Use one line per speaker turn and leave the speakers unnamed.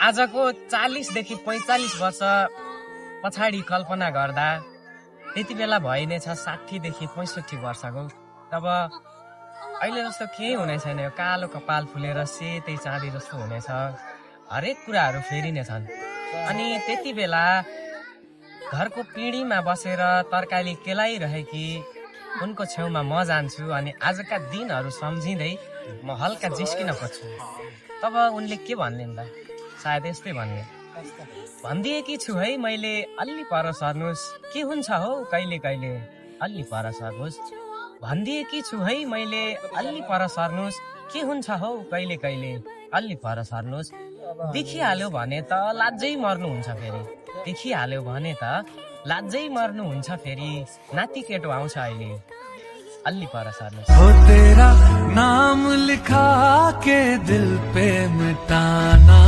आजको 40 देखि 45 वर्ष पछाडि कल्पना गर्दा त्यति बेला भइ नै छ 60 देखि 65 वर्षको। तब अहिले जस्तो केही हुने छैन, यो कालो कपाल फुलेर सेतै चाँदी जस्तो हुनेछ, हरेक कुराहरू फेरि नै छन्। अनि त्यति बेला घरको पिँढीमा बसेर तरकारी केलाइरहेकी उनको छेउमा म जान्छु अनि आजका दिनहरू सम्झिँदै म हल्का जिस्किन खोज्छु। तब उनले के भन्लिन् त, सायद यस्तै भन्ने, भनिदिएकी छु है मैले अलि पर सर्नुहोस्, के हुन्छ हौ कहिले कहिले अलि पर सर्नुहोस्। भनिदिएकी छु है मैले अलि पर सर्नुहोस्, के हुन्छ हौ कहिले कहिले अलि पर सर्नुहोस्। देखिहाल्यो भने त लाजै मर्नुहुन्छ फेरि, देखिहाल्यो भने त लाजै मर्नुहुन्छ फेरि, नाति केटो आउँछ अहिले अलि पर सर्नुहोस्।
हो तेरा नाम लिखा के दिल पे मिटाना